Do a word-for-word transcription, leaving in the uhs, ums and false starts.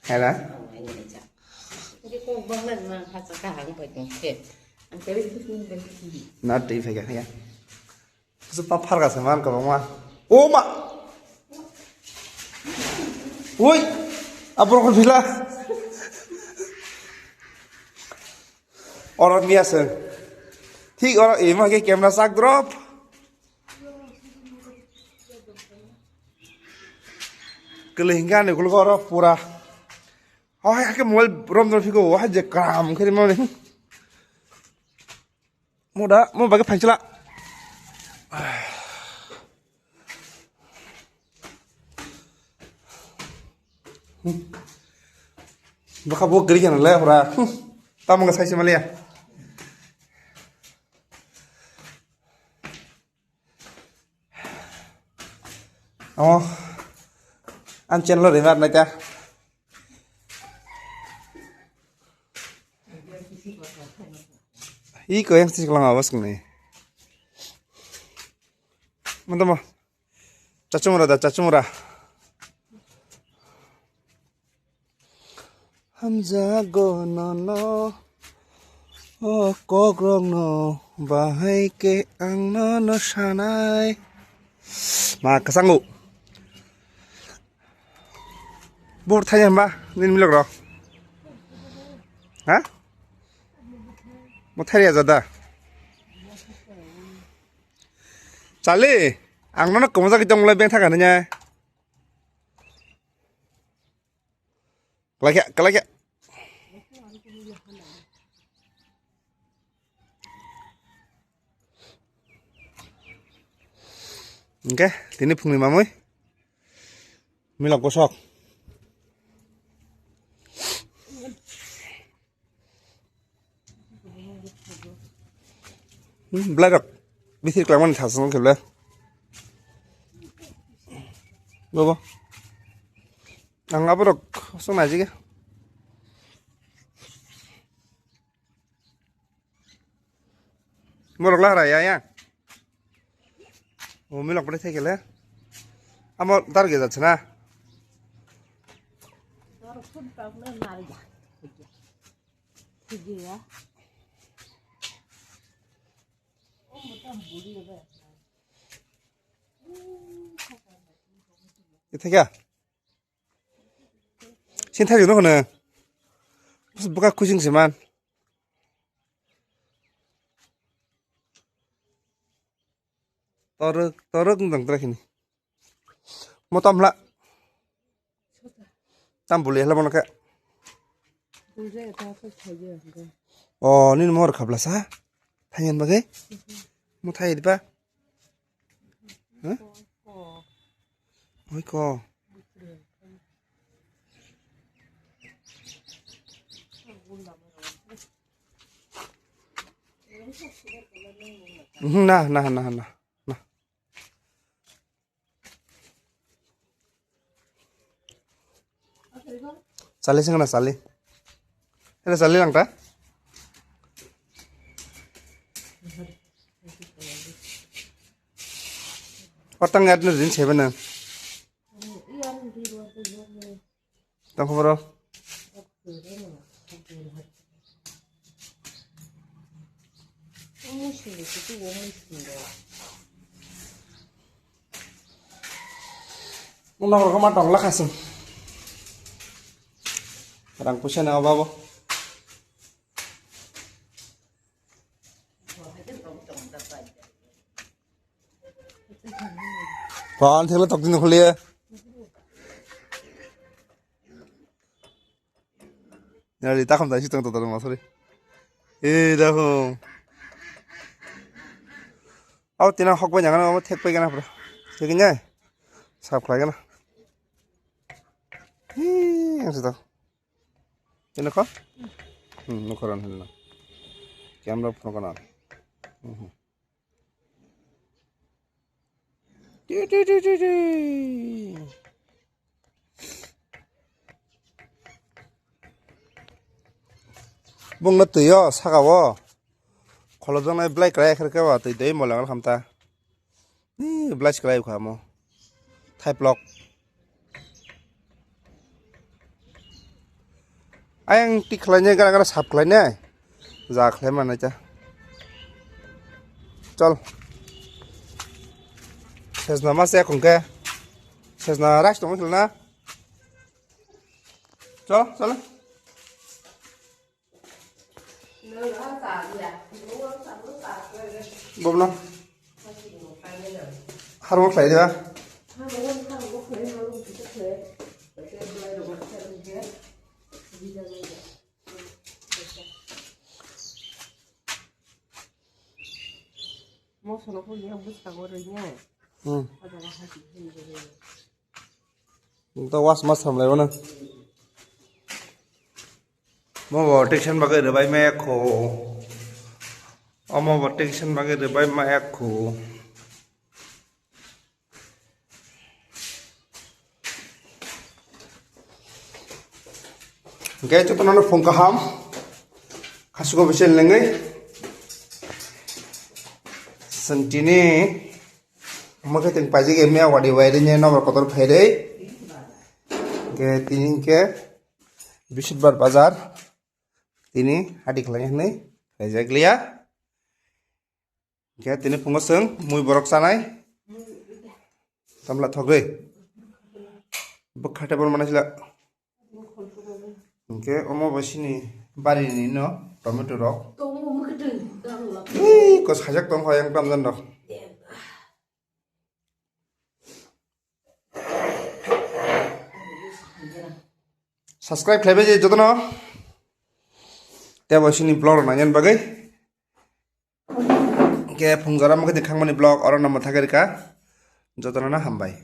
Hela. Na twi phaikha ya. Su pa pharga se man kwbangma. O ma. Oi. Aborok ko phila. Oro miya se. Thik oro ema ke camera sak drop. Kwlwi hwnkhe ani ukulgo oro pura. Hoi, hake mobile rom rom phiko, wah, je kram khe rimani. Moda, mo bagwi phansila. Bwkha bo gari kana le hora. Tamo ga saisi maliya. Oh, an channel lo rimar naita. Iko yang sih kelang awas kene. Mantap mo. Cacumra da, cacumra. Hamjago nono, o kokrokno bahai khe ang nono sanai. Ma kwchango. Bor thaya hamba, nini milok rok. Ha? Mo thaya jada. Chale, ang nono kwmajak tong le beng thaka nanya. Kalai khe, kalai khe. Hingke, tini phungni mamui. Milok bosok. Hmm, belai rok. Bisir kelangmani thasung khe belai. Bobo. Ang aborok song naijige. Borok lahra ya ya. O milok bwlai thai kele. Amo dar ge jat sina. Ithakya. Sin thajak no hwno. Bwkha kuching se man. Torok, torok wng tong trakini. Motom hla. Tam buli hla bono khe. O, nini mohor khabla sa. Thangen bagwi. Mo thai diba. Huh? Oi ko. Mhm, nah, nah, nah, nah, nah. Chali sing na chali. Ada chali lang ta? Otang ya dun rin sebe na. Tang khobor. Uno rokoma tong lakha sing. Rang puisa na babo. Pan thela tok din khole. Nari takham dai sitong to ma sorry. Eh, dakhum. Au tina hok bai nangana, au thek pai gana pura. Thek nya. Sap khlai gana. Hi, ang sito. Tina ko? Hmm, nukoran hinna. Camera phone kana. Mhm. Ti, ti, ti, ti, ti. Bungno twi o saka o. Kholobjaknai belai kwlai khe khe o twi twi molang khamta. Ni belai se kwlai kha mo. Thaiplok. Ayang tik khlainai, gara gara sap khlainai. Ja khlai manai cha. Chol. Sejna ma se khungke. Sejna rice tong khilna. Chol, chol. Bobno. Harmo khlai diba? Mosono ko ya bwskango rwinai. Hmm. Abo ha ki hin rwinai. To was mas samlai bono. Mo bo tension bagwi rwbai ma ekho. Omo bo tension bagwi rwbai ma ekho. Hingke jotono phung kaham. Khasugo bisi lengwi. Sentini. Omo khe chwng paijak ya miya wadi wai rwni nokbar kotor phairwi. Hingke tini hingke Bisudbar bazar. Tini hadi khlai hwnwi khlaijak liya. Hingke tini phungo chwng mui borok chanai. Tamla thogwi. Bwkha tebol manai sila. Hingke omo bo sini barini no tomato rok. Tongo mwkhwtwng, dam lak. Ei, kos hajak tong kho yang tamjan rok. Subscribe khlaibai je jotono. Tebo sini vlog rok nangyan bagwi. Ke phungjora mokhe khangmani vlog oro no mwthagwi rwkha. Jotono no hambai.